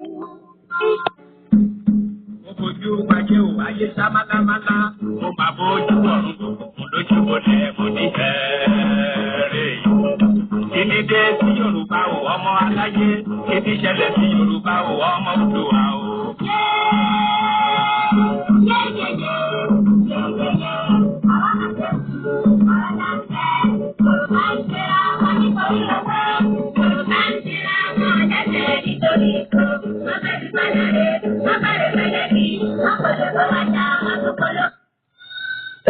Mo fojú wáyé ò wáyé sá málámálá, mo máa bójú ọ̀run, mo lójú bolẹ̀ mo ní ẹ̀ẹ́rẹ́ yìí. Kíni dé sí Yorùbá ò ọmọ aláyé, kíni ṣẹlẹ̀ sí Yorùbá ò ọmọ Oòduà o.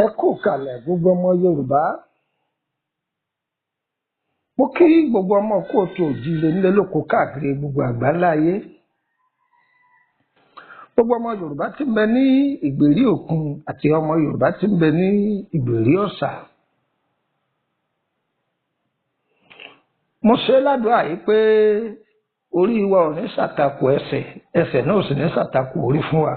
Ẹ kú kalẹ̀ gbogbo ọmọ Yorùbá. Mo kí gbogbo ọmọ kóòtù òjíire nílé lóko káàkiri gbogbo àgbáńlá ayé. Gbogbo ọmọ Yorùbá tí ń bẹ ní ìgbèrí òkun àti ọmọ Yorùbá tí ń bẹ ní ìgbèrí ọ̀sà. Mo ṣe ládùúrà yìí pé orí wa ò ní ṣàtakò ẹsẹ̀, ẹsẹ̀ náà ò sì ní ṣàtakò orí fún wa.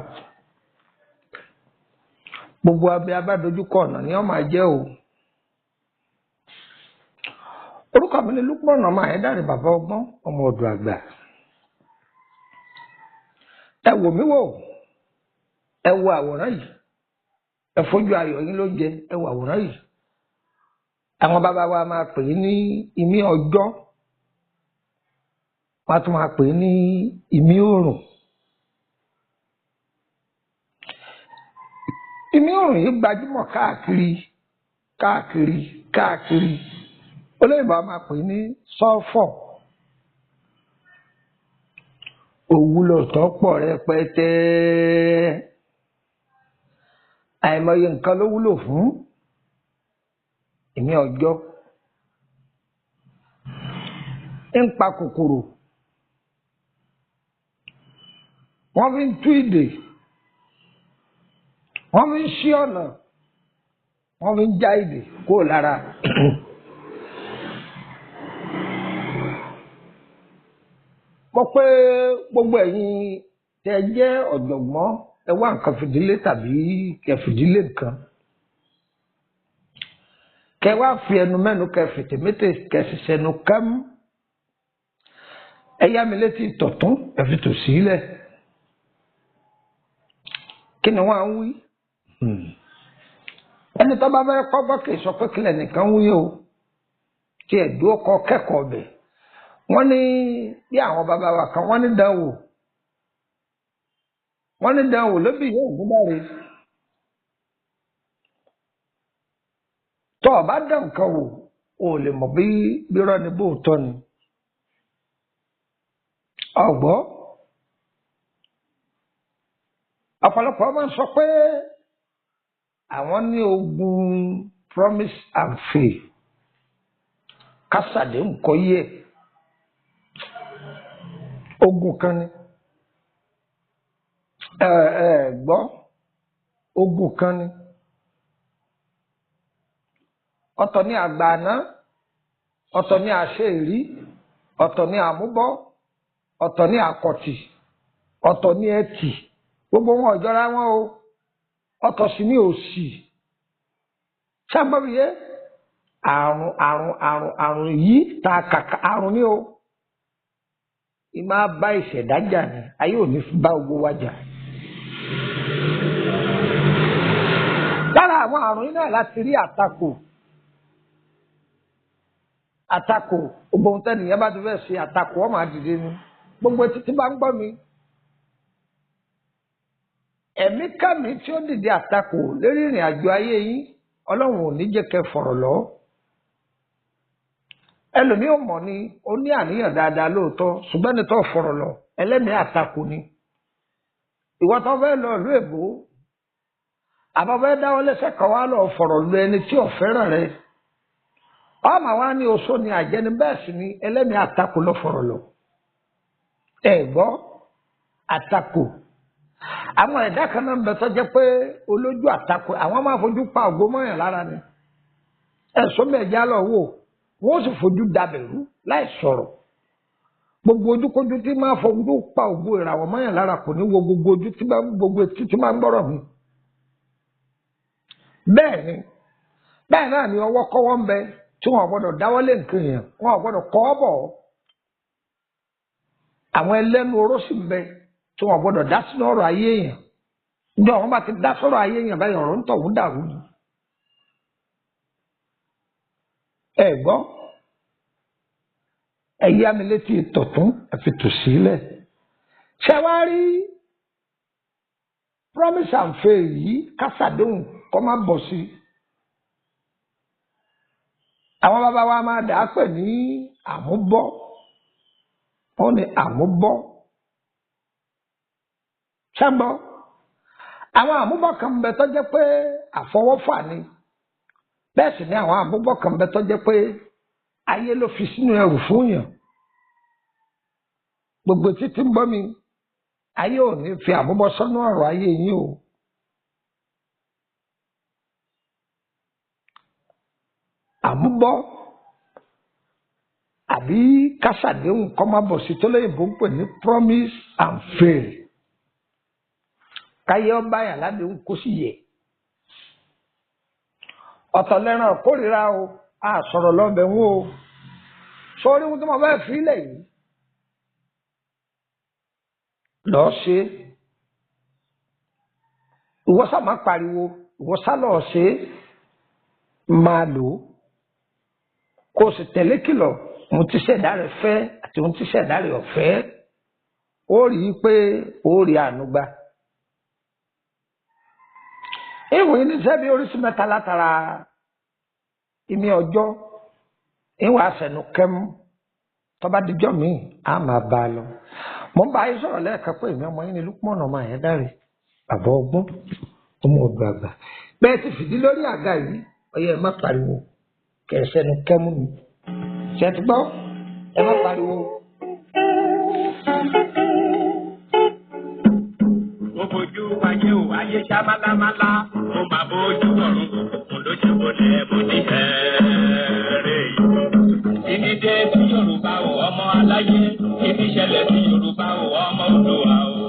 Gbogbo abẹ abádojúkọ ọ̀nà ni wọ́n máa jẹ́ o. Orúkọ mi ni Lukman ọmọ Ayédáre, bàbá ọgbọ́n, ọmọ ọ̀dọ̀ àgbà. Ẹ wò mí wò, ẹ wo àwòrán yìí, ẹ fojú ayọ̀ yín ló jẹ, ẹ wo àwòrán yìí. Àwọn bàbá wa máa pè é ní imí ọjọ́, wọ́n á tún máa pè é ní imí òrùn. Imí òrùn yìí gbajúmọ̀ káàkiri káàkiri káàkiri. Olóyìnbó a máa pè é ní sọ́fọ̀. Òwúlò tó pọ̀ rẹpẹtẹ. Àìmọye nǹkan ló wúlò fún ìmí ọjọ́. Ń pa kòkòrò. Wọ́n fi ń tú ìdè. Wọ́n fi ń ṣí ọ̀nà. Wọ́n fi ń já ìdè kúrò lára. Mo pé gbogbo ẹ̀yin tẹ́ jẹ́ ọ̀jọ̀gbọ́n, ẹ wá nǹkan fìdílé tàbí kẹ́ fìdílé nǹkan. Kẹ́ wá fi ẹnu mẹ́nu, kẹ́ fètèmétè, kẹ́ sì sẹnu kẹ́m. Ẹ yá mi létí tọ̀tún, ẹ fi tòsí lẹ̀. Kí ni wọ́n á ń wí? Ẹni tó bá fẹ́ kọ́gbọ́n kì í sọ pé kílẹ̀ nìkan wí o. Tí ẹ̀ dúró kọ́ kẹ́kọ̀ọ́ bẹ̀. Wọ́n ní bí àwọn bàbá wa kan, wọ́n ní dánwò. Wọ́n ní dánwò ló bí ìyá Ògúndáre. Tó o bá dán nǹkan wò, o ò lè mọ̀ bí bírọ́ ni bóòtọ́ ni. Ọ̀gbọ́. Ọ̀pọ̀lọpọ̀ máa ń sọ pé àwọn ní ogun promise and fail. Kásàdé nǹkan yẹ. Ogun kan ni. Ẹ ẹ gbọ́, ogun kan ni. Ọ̀tọ̀ ni àgbà àná, ọ̀tọ̀ ni àṣẹ ìrí, ọ̀tọ̀ ni àmúbọ́, ọ̀tọ̀ ni àkọ̀tì, ọ̀tọ̀ ni ẹtì. Gbogbo wọn ò jọra wọn o. Ọ̀tọ̀ sì ni òṣì. Ṣàgbọ́bìyẹ, àrùn àrùn àrùn àrùn yìí ta kàkà àrùn ni o. Ìmọ̀ bá ìṣẹ̀dá jà ni, ayé ò ní bá gbogbo wa jà. Lára àwọn àrùn yìí náà láti rí àtakò. Àtakò, gbogbo ohun tẹ́nìyàn bá ti fẹ́ ṣe àtakò, ó máa dìde ni. Gbogbo etí tí bá ń gbọ́ mi. Ẹ̀mí kàmí tí ó dìde àtakò lérí ìrìn àjò ayé yín, Ọlọ́run ò ní jẹ́ kẹ́ fọ̀rọ̀ lọ. Ẹlòmíì ò mọ̀ ni, ó ní àníyàn dáadáa lóòótọ́, ṣùgbọ́n ẹni tó fọ̀rọ̀ lọ, ẹlẹ́mìí àtakò ni. Ìwọ tó fẹ́ lọ ìlú èbó, àbọ̀ fẹ́ dáwọ́ lẹ́sẹ̀ kan wá lọ fọ̀rọ̀ lọ ẹni tí ò fẹ́ràn rẹ. Ọmọ wa ní oṣó ni àjẹni, bẹ́ẹ̀ sì ni ẹlẹ́mìí àtakò lọ fọ̀rọ̀ lọ. Ẹ gbọ́, àtakò. Àwọn ẹ̀dá kan náà ń bẹ tó jẹ́ pé olójú àtakò, àwọn máa fojú pa ògo mọ́yàn lára ni. Ẹ̀sọ́ mẹ́ẹ̀já lọ wò, wọ́n sì fojú dabẹ̀rú láì sọ̀rọ̀. Gbogbo ojúkójú tí máa fojú pa ògo ìràwọ̀ mọ́yàn lára kò ní wo gbogbo ojú tí máa gbogbo etí tí máa ń gbọ́rọ̀ mi. Bẹ́ẹ̀ ni, bẹ́ẹ̀ náà ni ọwọ́ kọ́wọ́ ń bẹ tí wọn ò gbọ́dọ̀ dáwọ́lé nǹkan yẹn, wọn ò gbọ́dọ̀ kọ́ bọ̀. Àwọn ẹlẹ́nu oró sì ń bẹ tí wọ́n gbọ́dọ̀ dá sínú ọ̀rọ̀ ayé èèyàn. Ǹjọ́ wọn bá ti dá sọ̀rọ̀ ayé èèyàn báyìí, ọ̀rọ̀ ń tọ̀hún dàrú ni. Ẹ gbọ́, ẹ yá mi létí tọ̀tún, ẹ fi tò sílẹ̀. Ṣé wàá rí promise and fail yìí, kásàdéhùn kọ́ má bọ̀ sí i. Àwọn bàbá wa máa dà á pè ní àmúbọ́. Wọ́n ní àmúbọ́. Ṣé ń gbọ́? Àwọn àmúbọ́ kan ń bẹ tó jẹ́ pé àfọwọ́fà ni. Bẹ́ẹ̀ sì ni àwọn àmúbọ́ kan ń bẹ tó jẹ́ pé ayé ló fi sínú ẹrù fún yàn. Gbogbo títí ń gbọ́ mi, ayé ò ní fi àmúbọ́ sọ́nú ọ̀rọ̀ ayé yín o. Àmúbọ́ àbí kásàdéhùn kọ́ má bọ̀ sí tó lóyìnbó ń pè ní promise and fail. Káyé ọba yà ládéhùn kó sì yẹ. Ọ̀tọ̀ lẹ́ràn kórìíra o, a sọ̀rọ̀ lọ́bẹ̀ ń o. Sórí ohun tí mo fẹ́ fi lẹ̀ yìí, lọ́ọ́ ṣe. Ìwọ sá máa pariwo, ìwọ sá lọ́ọ́ ṣe, máa lò ó. Kó o sì tẹ̀lé kìlọ̀ ohun tí ṣẹ̀dá rẹ̀ fẹ́ àti ohun tí ṣẹ̀dá rẹ̀ ọ̀fẹ́. Ó rí i pé ó rí àánú gbà. Ìwé ní sẹ́bi oríṣi mẹ́ta látara ìmí ọjọ́, ìwà àṣẹnu kẹ́mú, tọ́ba díjọ́ mi á máa bá a lọ. Mo ń bá yín sọ̀rọ̀ lẹ́ẹ̀kan pé èmi ọmọ yín ni Lukman ọmọ Àyándárè, bàbá ọgbọ́n, ọmọ ọ̀dọ̀ àgbà. Bẹ́ẹ̀ ti fìdí lórí àga yìí, ọyẹ ẹ má pariwo, kẹ̀sẹ̀nu kẹ́mú mi. Ṣé ti gbọ́? Ẹ má pariwo. Mo fojú ayé o, ayé ṣá málámálá, mo máa bójú ọ̀run, mo lójú bolẹ̀ mo ní ẹ̀ẹ́rẹ́ yìí. Kíni dé sí Yorùbá o, ọmọ aláyé, kíni ṣẹlẹ̀ sí Yorùbá o, ọmọ Oòduà o.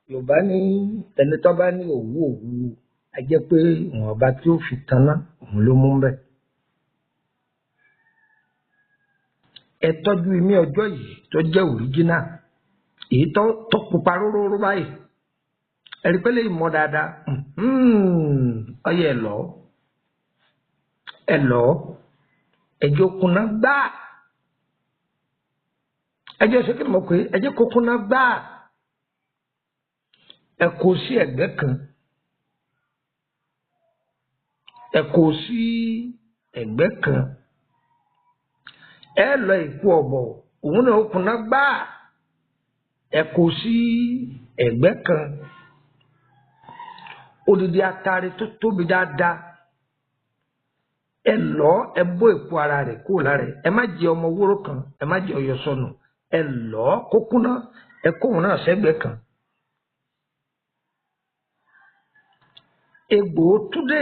Yorùbá ní ẹni tó bá ní òwú òwú, a jẹ́ pé ìwọ̀nba tí ó fi taná òun ló mú bẹ́ẹ̀. Ẹ tọ́jú imí ọjọ́ yìí tó jẹ́ òríjínà, èyí tó pupa róróró báyìí. Ẹ rí pé lè mọ dáadáa, ọyẹ ẹ lọ, ẹ lọ, ẹjọ́ kuná gbáà. Ẹjọ́ ṣé kí ni mo pè é? Ẹjọ́ kó kuná gbáà. Ẹ kó sí ẹ̀gbẹ́ kan, ẹ kó sí ẹ̀gbẹ́ kan. Ẹ lọ ìkú ọ̀bọ̀, òun náà ó kuná gbáà. Ẹ kó sí ẹ̀gbẹ́ kan. Odidi atare tó tóbi dáadáa, ẹ lọ, ẹ bó èpo ara rẹ̀ kúrò lára ẹ. Ẹ má jẹ ọmọ wóró kan, ẹ má jẹ ọyọ sọnù. Ẹ lọ kó kúná, ẹ kó òun náà sẹ́gbẹ́ kan. Egbò túdé,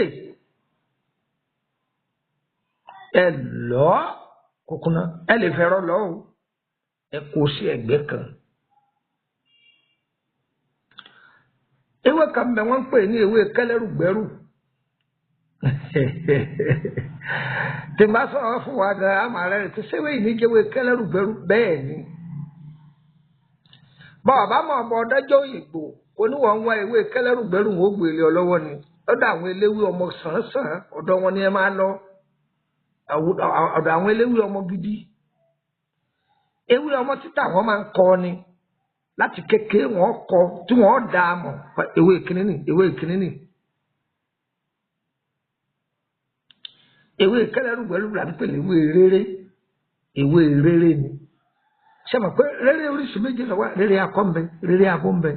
ẹ lọ kó kúná, ẹ lè fẹ̀rọ lọ o, ẹ kó sí ẹ̀gbẹ́ kan. Ewé kan bẹ wọ́n ń pè ní ewé kẹlẹ́rùgbẹ́rù. Tí n bá sọ̀rọ̀ fún wa gan, àmọ́ rẹ̀ ti ṣéwé yìí ní jẹ́wé kẹlẹ́rùgbẹ́rù. Bẹ́ẹ̀ ni, bọ́ọ̀ bá mọ̀ ọmọ ọ̀dájọ́ òyìnbó oníwọ̀n ń wá ewé kẹlẹ́rùgbẹ́rù, wọn ó gbélé ọ lọ́wọ́ ni. Lọ́dọ̀ àwọn eléwé ọmọ sàn-án, ọ̀dọ̀ wọn ni ẹ máa lọ, ọ̀dọ̀ àwọn eléwé ọmọ gidi. Ewé ọmọ títà wọn máa ń kọ ni láti kékeré, wọn kọ tí wọn dà á mọ̀, ewé kìíní ni, ewé kìíní ni. Ewé kẹlẹ́rùgbẹ́rù là ń pè ní ewé rere. Ewé rere ni. Ṣé mọ̀ pé rere oríṣi méjì ló wà? Rere akọ ń bẹ, rere abo ń bẹ.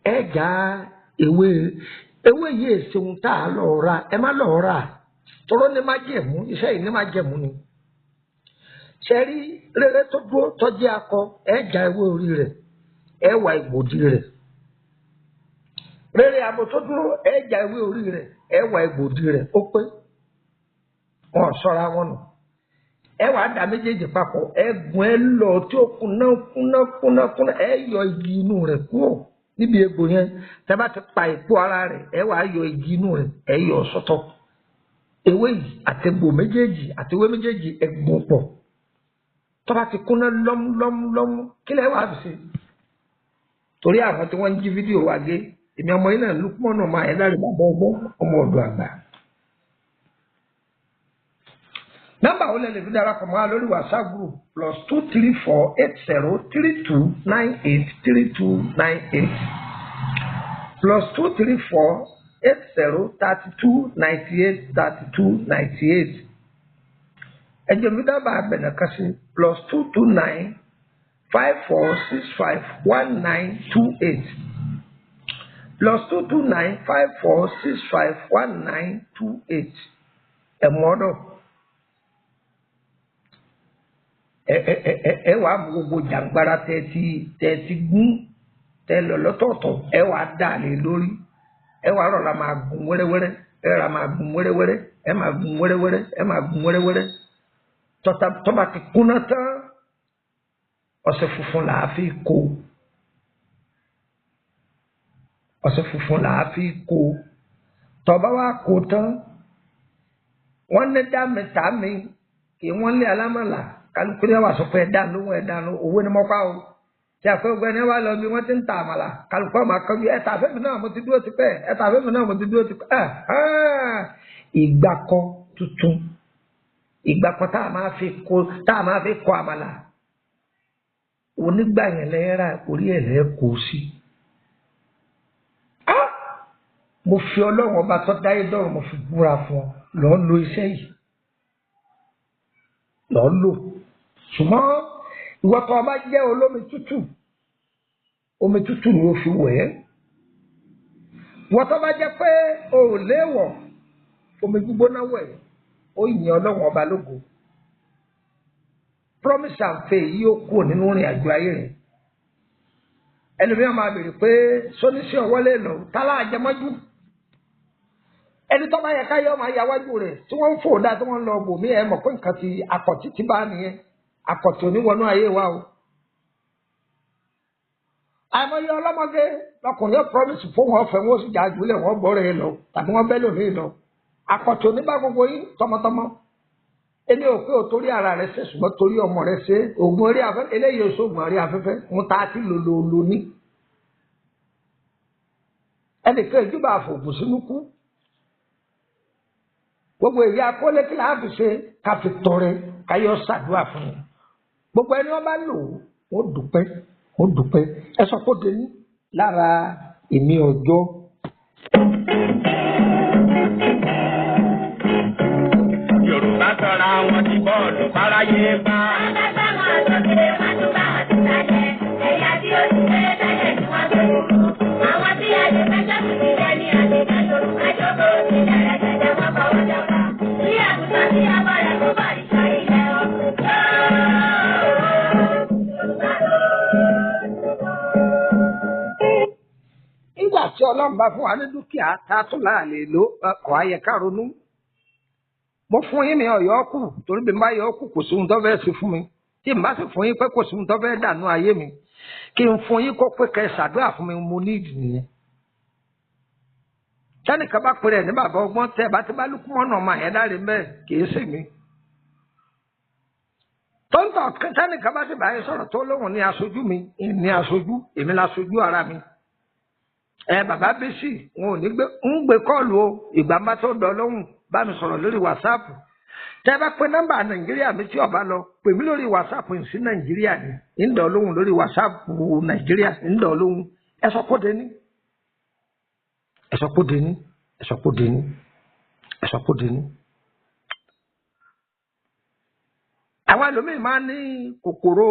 Ẹ já ewé ewé yìí èsì ohun tá a lọ ra, ẹ má lọ rà. Tọrọ ní má jẹ̀mú, iṣẹ́ yìí ní má jẹ̀mú ni. Ṣé rí rere tó dúró tọ́jú akọ, ẹ já ewé orí rẹ̀, ẹ wà ìgbòdì rẹ̀. Rere abo tó dúró, ẹ já ewé orí rẹ̀, ẹ wà ìgbòdì rẹ̀, ó pé. Wọn sọra wọn nù. Ẹ wàá da méjèèjì papọ̀, ẹ gún ẹ lọ tí ó kúnná kúnná kúnná kúnná, ẹ yọ igi inú rẹ̀ kúrò níbi egbò yẹn. Tẹ́ bá ti pa èpo ara rẹ̀, ẹ wàá yọ igi inú rẹ̀, ẹ yọ sọ́tọ̀. Ewé yìí àti egbò méjèèjì àti ewé méjèèjì ẹ gún pọ̀. Tó bá ti kúnná lọ́mú lọ́mú lọ́mú, kí lẹ wàá fi ṣe? Torí àwọn tí wọ́n ń jí fídíò wa gé, èmi ọmọ yìí náà Lukman ọmọ Ayédáre bàbá ọgbọ́n ọmọ ọ̀dọ̀ àgbà. Nọ́mbà wo lẹ lè fi darapọ̀ mọ́ wa lórí WhatsApp group +234 80 32 98 32 98 +234 80 32 98 32 98. Ẹ jẹ́ mi dábàá abẹ̀nà kan sí +229 54 65 19 28 +229 54 65 19 28. Ẹ̀mú ọ̀dọ̀. Ẹ wàá mú gbogbo jàǹgbára tẹ́tí gún tẹ́ lọ lọ́tọ̀ọ̀tọ̀, ẹ wàá dà lé lórí, ẹ wàá rọra máa gún wẹ́rẹ́wẹ́rẹ́, ẹ rà máa gún wẹ́rẹ́wẹ́rẹ́, ẹ máa gún wẹ́rẹ́wẹ́rẹ́, ẹ máa gún wẹ́rẹ́wẹ́rẹ́. Tọ́ba ti kúnná tán, ọṣẹ funfun là á fi kó. Ọṣẹ funfun là á fi kó. Tọ́ba wa kó tán, wọ́n ní dá mi tà mí kí wọ́n lé alámọ̀là. Kálukú ní wàá sọ pé ẹ̀dá lóhùn ẹ̀dá lóhùn owó ni mo pa o. Tí a fẹ́ gbẹ́ni wá lọ bí wọ́n ti ń ta àmàlà, kálukú ọmọ akọ́jú ẹ̀ta fẹ́mi náà mo ti dúró ti pẹ́, ẹ̀ta fẹ́mi náà mo ti dúró ti pẹ́. Ìgbàkọ tuntun, ìgbàkọ tá a máa fi kó, tá a máa fi kọ àmàlà. Onígbà yẹn lẹ́yẹ́rà orí ẹ̀ lẹ́yẹ́ kó sí. Mo fi Ọlọ́run ọba tó dáyé dọ́run mo fi búra fún ọ, lọ́ọ́ lo iṣẹ́ yìí, lọ́ọ́ lò. Ṣùgbọ́n ìwọ tó o bá jẹ́ olómi tútù, omi tútù ni o fi wẹ̀ ẹ́. Ìwọ tó bá jẹ́ pé o ò léèwọ̀, omi gbígbóná wẹ̀, ó yìn Ọlọ́run ọba lógo. Promise and faith yìí ó kúrò nínú ìrìn àjò ayé rẹ̀. Ẹlòmíràn máa béèrè pé sóníṣẹ́ ọwọ́ lè lọ, tálá àjẹmọ́jú. Ẹni tó bá yẹ ká yọ máa yáwájú rẹ̀ tí wọ́n ń fò dá tí wọ́n ń lọ bòmí, ẹ mọ̀ pé nǹkan ti akọ̀tí ti bá nìyẹn. Akọ̀tí oníwọnú ayé wa o. Àìmọye ọlọ́mọge lọkùnrin yóò promise fún wọn fẹ́ wọn ó sì já jùlẹ̀ wọn bọ́rẹ̀ ẹ lọ tàbí wọ́n bẹ́ lòmíì lọ. Akọ̀tí oníbà gbogbo yín tọmọtọmọ. Èmi ò pé o torí ara rẹ ṣe, ṣùgbọ́n torí ọmọ rẹ ṣe. Ògùn orí afẹ́fẹ́ eléyìí oṣù ògùn orí afẹ́fẹ́ ń ta ti lòlòlò ní. Ẹnìkan ìjúbà àfògùn sínú kú. Gbogbo èyí akólé kí láà fi ṣe ká fi tọrẹ ká yọ ṣàdúrà fún un. Gbogbo ẹni wọn bá lò ó dúpẹ́, ó dúpẹ́. Ẹ sọ kó dé ní lára èmi ọjọ́. Yorùbá sọra wọn ti bọ́ọ̀lù fáráyé bá. Nígbà tí Ọlọ́run bá fún wa ní dúkìá tá a tún láàlè lò, ọkọ̀ ayẹ ká ronú. Mo fún yín ní ọ̀yọ́ kù, torí bí n bá yọ kù kò sí ohun tó fẹ́ ṣe fún mi. Tí n bá sì fún yín pé kò sí ohun tó fẹ́ dànù ayé mi, kí n fún yín kó pé kẹ́ ẹ ṣàdúrà fún mi, mo ní ìdí nìyẹn. Sẹ́nìkan bá pèrè ní bàbá ọgbọ́n tẹ́ ẹ bá ti bá Lukman ọmọ Ayédáre mẹ́ẹ̀ kì í ṣe mi. Tọ́ńtọ̀ sẹ́nìkan bá sì bá yín sọ̀rọ̀ tó lóhùn ní aṣojú mi, ní aṣojú, èmi láṣojú ara mi. Ẹ bàbá bísí wọn ò ní gbé ń gbé kọ́ọ̀lù o, ìgbà bá tó dọ̀ lóhùn bá mi sọ̀rọ̀ lórí WhatsApp. Tẹ́ bá pé nọ́mbà Nàìjíríà mi tí ó bá lọ, pè mí lórí WhatsApp sí Nàìjíríà ni, ń dọ̀ lóhùn lórí WhatsApp Nàìjíríà, ń dọ̀ lóhùn. Ẹ sọ kó dé ní. Ẹ sọ kó dé ní. Ẹ sọ kó dé ní. Ẹ sọ kó dé ní. Àwọn ẹlòmíì máa ń ní kòkòrò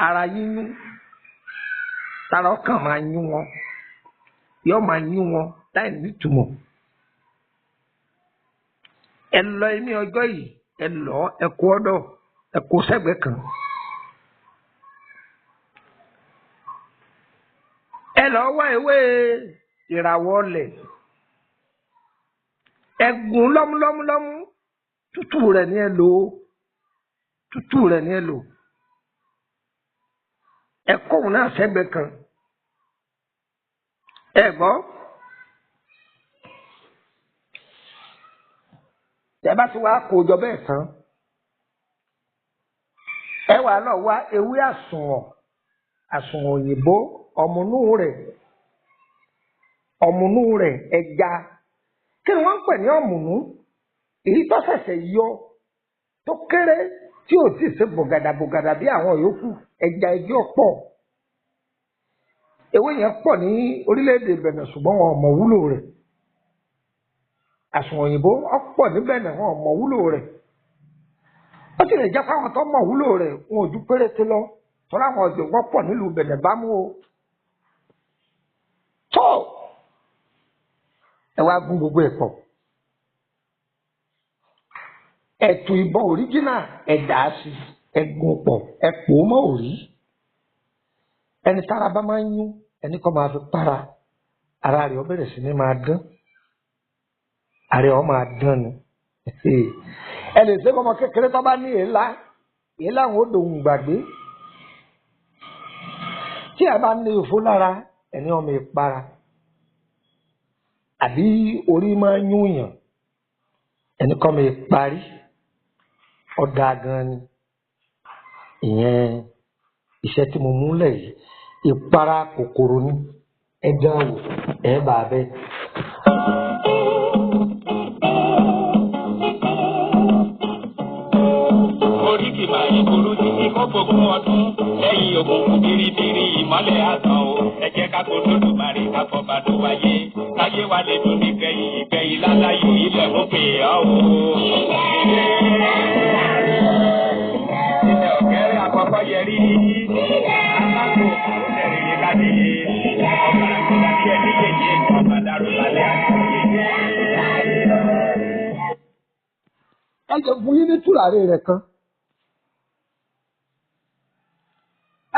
ara yíyún, tara ọkàn máa yún wọn, yóò máa yún wọn láì nítumọ̀. Ẹ lọ ẹmí ọjọ́ yìí, ẹ lọ, ẹ kó ọ̀dọ̀, ẹ kó sẹ́gbẹ̀ẹ́ kan. Ẹ lọ wá ewé ìràwọ̀ ọlẹ̀, ẹ gún lọ́múlọ́múlọ́mú, tútù rẹ̀ ní ẹ lò ó, tútù rẹ̀ ní ẹ lò. Ẹ kóhun náà sẹ́gbẹ̀ẹ́ kan. Ẹ gbọ́. Tẹ bá ti wá kó jọ bẹ́ẹ̀ tán, ẹ wà lọ wá ewé àsùnwọ̀n, àsùnwọ̀n òyìnbó, ọ̀mùnú rẹ̀, ọ̀mùnú rẹ̀ ẹja. Kí ni wọ́n ń pè ní ọ̀mùnú? Èyí tó ṣẹ̀ṣẹ̀ yọ, tó kéré, tí ò tíì ṣe bògàdàbògàdà bí àwọn yòókù, ẹja ẹjọ́ pọ̀. Ewé yẹn pọ̀ ní orílẹ̀-èdè Bẹ̀nẹ̀ ṣùgbọ́n wọn ò mọ̀ wúlò rẹ̀. Àsùnwọ̀n òyìnbó ọ̀pọ̀ ní Bẹ̀nẹ̀, wọn ò mọ̀ wúlò rẹ̀. Ó sì lè jẹ́ pé àwọn tó mọ̀ wúlò rẹ̀ wọn ò ju péréte lọ, tọ́lá àwọn ọ̀jọ̀gbọ́n pọ̀ nílùú Bẹ̀nẹ̀ bámú o. Tó ẹ wá gún gbogbo ẹ̀ pọ̀. Ẹ̀tù ìbọn òríjínà ẹ̀ dà á sí, ẹ gún pọ̀, ẹ pò ó mọ́ òrí. Ẹni tára bá máa ń yún, ẹni kọ́ máa fi para, ara rẹ̀ ó bẹ̀rẹ̀ sí ní máa dán. Ara rẹ̀ ó máa dán ni. Ẹ lè ṣe ọmọ kékeré tó bá ní èélá, èélá àwọn ó dòun gbàgbé. Tí a bá ní òfó lára, ẹni ọmọ ìpara. Àbí orí máa ń yún yàn, ẹni kọ́ máa parí. Ọ̀dà gan ni. Ìyẹn iṣẹ́ tí mo múlẹ̀ yìí, ìpara kòkòrò ni. Ẹ dán wò, ẹ bá a bẹ́ẹ̀. Oríkì máa yí burú títí kó fogún ọdún lẹ́yìn òkùnkùn biribiri ìmọ́lẹ̀ àtàn o. Ẹ jẹ́ ká kó Olódùmarè ká fọba tó wáyé káyé wa lè dùn nígbẹ̀yìn ìgbẹ̀yìn láláyò ilẹ̀ ń pè ọ́ o. Ilẹ̀ ọ̀kẹ́rẹ́ àkọ́kọ́ yẹrí. Alákò àrùn yìí káde. Ọba àgbẹ̀dá bí ẹni yèyé ọba dàrú lálẹ́ àti yèyé. Ẹ jẹ́ fún yín ní tùràrí rẹ̀ kan.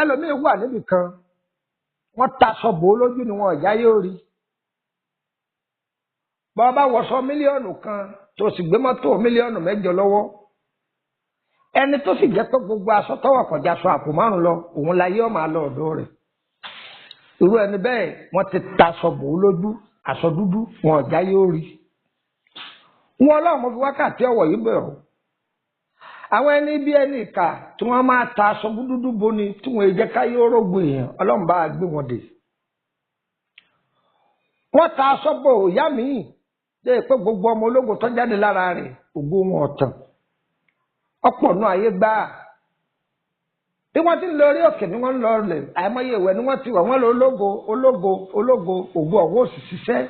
Ẹlòmíín wà níbì kan, wọ́n taṣọ bò ó lójú ni wọn ọ̀já yóò rí. Bọ́ bá wọṣọ 1,000,000 tó sì gbé mọ́tò 8,000,000 lọ́wọ́. Ẹni tó sì jẹ́ pé gbogbo aṣọ tọwọ́ kọjá aṣọ àpò 5 lọ, òun la yóò máa lọ ọ̀dọ̀ rẹ̀. Irú ẹni bẹ́ẹ̀ wọ́n ti taṣọ bò ó lójú, aṣọ dúdú wọn ọ̀já yóò rí. Wọn Ọlọ́run mo fi wákàtí ọ̀wọ̀ yìí bẹ̀ ọ́. Àwọn ẹni bí ẹni ìkà tí wọ́n máa ta aṣọ dúdú boni tí wọ́n jẹ́ ká yóò rógbò èèyàn, Ọlọ́run bá gbé wọn dè. Wọ́n ta aṣọ bò ìyá mi dé pé gbogbo ọmọ ológo tó jáde lára rẹ̀ ògo wọn ọ̀tàn. Ọ̀pọ̀ náà ayé gbá. Bí wọ́n ti ń lọ orí òkè ni wọ́n ń lọ rẹ̀, àìmọye ìwẹ̀ ni wọ́n ti wọ̀, wọ́n lọ ológo ológo ológo ògo ọ̀wọ́ òsì ṣiṣẹ́.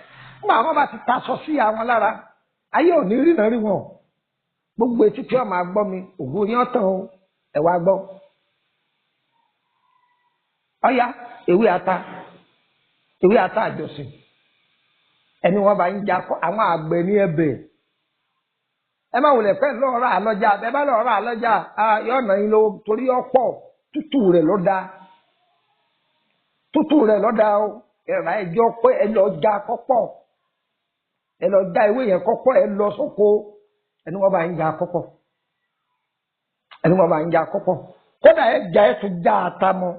Nígbà wọn bá ti ta aṣọ sí àwọn lára, ayé ò ní rí náà rí wọn. Gbogbo etí tí wọn máa gbọ́ mi, ògo yín ọ̀tàn o, ẹ wá gbọ́. Ọ̀yá ewé ata, ewé ata àjọsìn. Ẹni wọn bá ń jà kọ àwọn àgbẹ̀ ní ẹbẹ̀. Ẹ má wulẹ̀ fẹ́ lọ́ọ́ rà lọ́jà, ẹ bá lọ́ọ́ rà lọ́jà, yóò nà yín lówó torí ọ̀pọ̀ tútù rẹ̀ ló dáa. Tútù rẹ̀ ló dáa o, ẹ̀rà ẹjọ́ pé ẹ lọ já kọ́pọ̀. Ẹ lọ já ewé yẹn kọ́pọ̀, ẹ lọ sóko. Ẹni wọn bá ń ja kọ́pọ̀, ẹni wọn bá ń ja kọ́pọ̀, kódà ẹ jà ẹ tún já ata mọ́,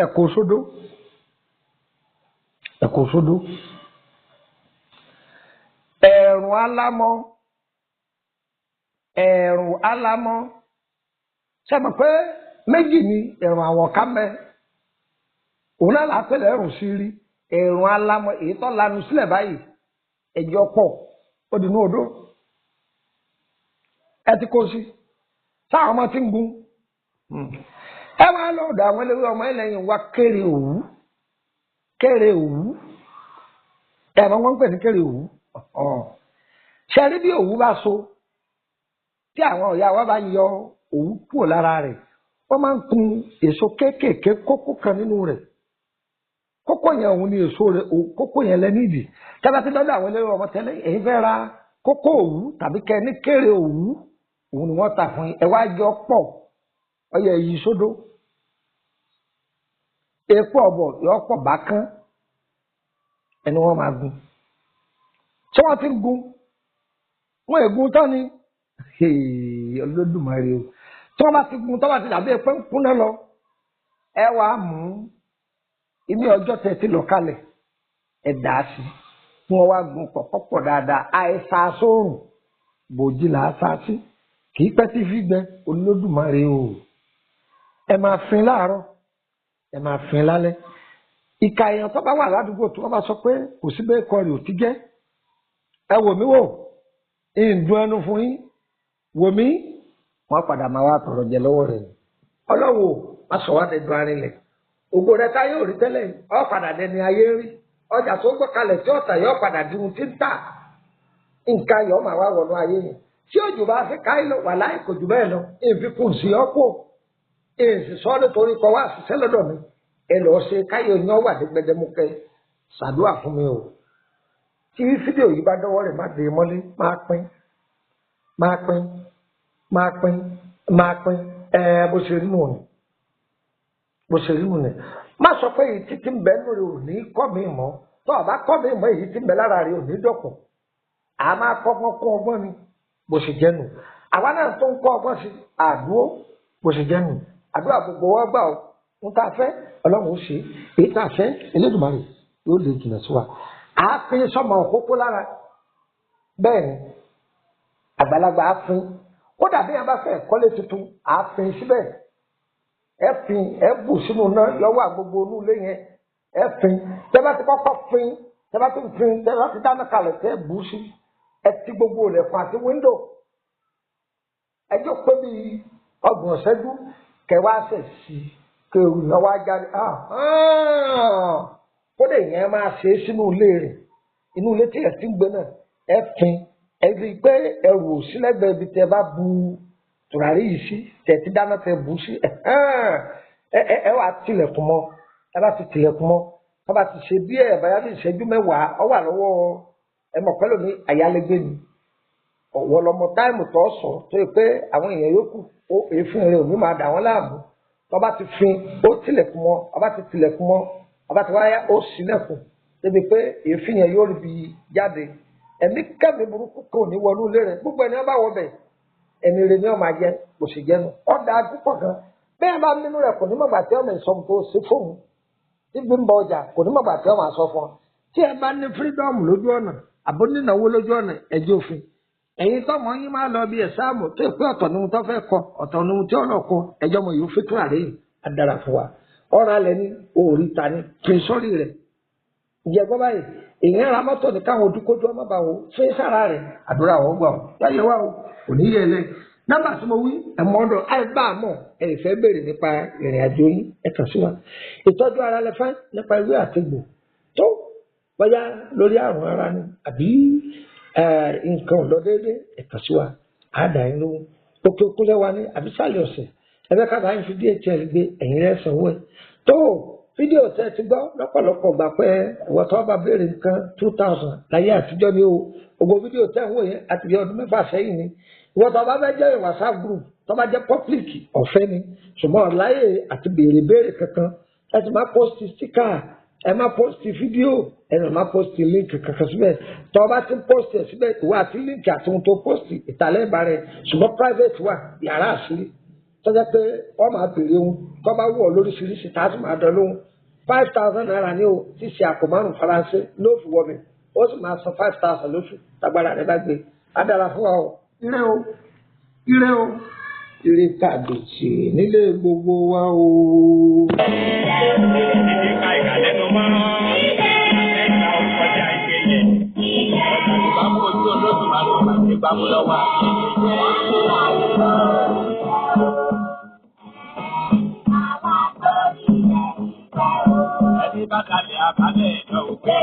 ẹ kò sódó, ẹ kò sódó. Ẹ̀rùn alámọ̀, ẹ̀rùn alámọ̀, sẹ́mi pé méjì ni ẹ̀rùn àwọn ká mẹ́, òun náà là á pèlè ẹ̀rùn sí rí, ẹ̀rùn alámọ̀ èyí tó lanu sílẹ̀ báyìí, ẹ̀jọ̀ pọ̀. Ó di inú odó. Ẹ ti kó sí táwọn ọmọ ti ń gun. Ẹ wá lọ́dọ̀ àwọn eléwé ọmọ ẹlẹ́yìn wa kéré òwú, kéré òwú. Ẹ mọ wọn ń pè ní kéré òwú. Ṣe rí bí òwú bá so Tí àwọn ọ̀yà wa bá yọ òwú kúrò lára rẹ̀, wọ́n máa ń kun èso kéékèèké kókó kan nínú rẹ̀. Kókó yẹn òun ni èso rẹ̀, kókó yẹn lẹ nídìí. Tẹ́lá ti dọ́dọ̀ àwọn eléré ọmọ tẹ́lẹ̀, èyí fẹ́ ra kókó òwú tàbí kẹ́ ní kéré òwú, òun ni wọ́n tà fún yín. Ẹ wá jọ pọ̀, ọyẹ yìí sódó. Epo ọ̀bọ̀ yọ pọ̀ bákán, ẹni wọ́n máa gun. Ṣé wọ́n ti ń gun? Wọ́n ègún tán ni. Olódùmarè o. Tí wọ́n bá ti gun, tí wọ́n bá ti dàbí ẹ̀pẹ́ ń kúnná lọ, ẹ wàá mú ilé ọjọ́ tẹ ti lọ kalẹ̀, ẹ dà á sí. Kí wọ́n wá gun pọ̀pọ̀pọ̀ dáadáa, àìsà sóòrùn, bòjì là á sá sí. Kì í pẹ́ tí fi gbẹ. Olódùmarè o. Ẹ máa fin láàárọ̀, ẹ máa fin lálẹ́. Ìka èèyàn tó bá wà ládùúgbò tí wọ́n bá sọ pé kò sí bẹ́ẹ̀ kọ́ rè ò ti jẹ́. Ẹ wò mí wò, ìdùn ẹnu fún yín, wò mí, wọ́n padà máa wá tọrọ jẹ lọ́wọ́ rẹ̀. Ọlọ́wọ́ má sọ wá dẹdun arinlẹ̀. Ògo rẹ tá yóò rí tẹ́lẹ̀, ọ padà dẹni ayé rí. Ọjà tó gbọ́ kalẹ̀ tí ọ̀tà yóò padà di ohun tí ń tà. Nǹkan yóò máa wá wọnú ayé yẹn. Tí òjò bá fi káyé lọ, wà láì kò jù bẹ́ẹ̀ lọ. Ìfikùn sí ọ́pọ̀. Èsì sọ nítorí kọ wá ṣiṣẹ́ lọ́dọ̀ mi. Ẹ lọ́ọ́ ṣe káyé oyin wà ní gbẹdẹmukẹ. Ṣàdúrà fún mi o. Tí fídíò yìí bá dọ́wọ́ rẹ̀, má dé mọ́lé, máa pín, máa pín, máa pín, máa pín. Ẹ bó ṣe rí nù ni, bó ṣe rí nù ni. Má sọ pé èyí títí ń bẹ nù rẹ ò ní kọ́ mi mọ́. Tó o bá kọ́ mi mọ́, èyí tí ń bẹ lára rẹ ò ní dọ̀pọ̀. À máa kọ́gbọ́n kún ọgbọ́n ni, bó ṣe jẹ́ nù. Àwa náà tó ń kọ́ ọgbọ́n sí àdúró, bó ṣe jẹ́ nù. Àdúrà gbogbo wọn gbà ó. Ń tá a fẹ́, Ọlọ́run ó ṣe. Èyí tá a fẹ́, Elédùmarè yóò lè jìnnà sí wa. À á pín sọmọ òkókó lára. Bẹ́ẹ̀ ni, àgbàlagbà á pín. Kódà bí wọn bá fẹ́ kọ́lé tuntun, à á pín síbẹ̀. Ẹ pín, ẹ bù sínú iná lọ́wọ́ àgbogbo inú ilé yẹn. Ẹ pín. Tẹ́ bá ti kọ́kọ́ pín, tẹ́ bá ti pín, tẹ́ bá ti dáná kalẹ̀, tẹ́ bù sí. Ẹ ti gbogbo ilẹ̀kùn àti wíńdò. Ẹjọ́ pé bí ọgbọ̀n ṣẹ́jú kẹwàá ṣẹ̀ sí kéwù náà wá jáde. Kódà ìyẹn máa ṣe é sínú ilé rẹ̀, inú ilé tí ẹ ti ń gbé náà, ẹ fin, ẹ rí i pé ẹrù ò sí lẹ́gbẹ̀ẹ́ ibi tẹ́ bá bu tùràrí yìí sí, tẹ́ ti dáná tẹ́ bù sí. Ẹ wàá tilẹ̀kùn mọ́. Ẹ bá ti tilẹ̀kùn mọ́, ẹ bá ti ṣe bí ẹ báyá bí ìṣẹ́jú mẹ́wàá ọ wà lọ́wọ́. Ẹ mọ̀ pẹ́lú mi, àyálégbé ni ọ̀wọ́ lọmọ táìmù tó sọ tó yẹ pé àwọn èèyàn yòókù ó èéfín rẹ̀ ò ní máa dà wọ́n láàmú. Tó bá ti fin, ó tilẹ̀kùn mọ́. Ọ bá ti tilẹ̀kùn mọ́, ọba tí wáyà ó sílẹ̀kùn débi pé èéfín yẹn yóò rí bi jáde. Ẹ̀mí kẹ́mi burúkú kò ní wọnú ilé rẹ̀. Gbogbo ẹni ọba wọ bẹ̀, ẹ̀mí rẹ̀ ni ó máa jẹ, kò sì jẹnu. Ọ̀dà púpọ̀ gan. Bẹ́ẹ̀ bá nínú rẹ̀, kò ní mọ̀gbà tí ọmọ ìsọ̀mù tó ṣe fóun tí bí ń bọ ọjà, kò ní mọ̀gbà tí ọmọ àsọ fún ọ. Tí ẹ bá ní fírídọ́ọ̀mù lójú ọ̀nà àbó nínáwó lójú ọ̀nà, ẹjọ́ òfin ẹ̀yin tọmọ yín máa lọ bí ẹ̀sáàmù tó ìpín ọ̀tọ̀ ní ohun tó fẹ́ kọ, ọ̀tọ̀ ní ohun tí ọ̀nà kọ, ẹjọ́ mọ̀ yóò fi tún àríyìn adára fún wa. Ọ̀rọ̀ alẹ́ ní òòrí ta ni fi sórí rẹ̀. Ìjẹ́ gbọ́ báyìí, èèyàn ra mọ́tò ní káwọn ojúkójú ọmọ bá wo fi sára rẹ̀. Àdúrà wọn gbà ó yáyẹ wá o, kò ní yẹ lẹ. Nọ́mbà tí mo wí, ẹ̀mọ́ ọ̀dọ̀ àìbá àmọ̀ ẹ̀ fẹ́ béèrè nípa ìrìn àjò yín, ẹ kàn sí wa. Ìtọ́jú ara lẹ fẹ́ nípa ewé àtegbò tó bóyá lórí àrùn ara ni àbí nǹkan ò lọ déédéé, ẹ kàn sí wa, àádá yín lóhùn. Òkè òkun lẹ́wà ní àbí sàlẹ̀ ọ̀sẹ̀, ẹ fẹ́ kábàá yín fi DHL gbé, ẹ̀yin rẹ̀ sanwó ẹ̀. Tó fídíò tẹ́ ti gbọ́ lọ́pọ̀lọpọ̀ gbà pé ìwọ tó bá béèrè nǹkan 2000 láyé àtijọ́ ni o. Ògbó fídíò tẹ́ ń wò yẹn àti bí ọdún 6 sẹ́yìn ni. Ìwọ tó bá fẹ́ jẹ́ WhatsApp group tó bá jẹ́ public, ọ̀fẹ́ ni, ṣùgbọ́n láyé àti béèrè béèrè kankan, ẹ ti máa post sticker, ẹ máa post fídíò, ẹ náà máa post link kankan síbẹ̀. Tó bá ti post ẹ̀ síbẹ̀, ìwọ àti link àti ohun tó post ìtàlẹ́ ìbára ẹ̀. Ṣùgbọ́n private wà, yàrá àṣírí tọ́jà pé wọ́n máa béèrè ohun tó bá wù ọ́ lóríṣiríṣi tá a sì máa dán lóhùn. ₦5,000 ní o, tí ṣe àpò 5 faransé ló fi wọ mi, ó sì máa san 5,000 lóṣù tágbára rẹ bá gbé. Á dára fún wa o. Ire o, ire o, ire kàbìtì nílé gbogbo wa o. Ìdí ka ìkàlẹ́nu mọ́. Ẹ̀ka ọkọjà ike yẹn. Ọ̀gá ìbámu ojú Olódùmarè wà ní ìbámu lọ́wọ́ àti. Ẹni bá kalẹ̀ àbálẹ̀ ẹ̀dọ̀ ògbé.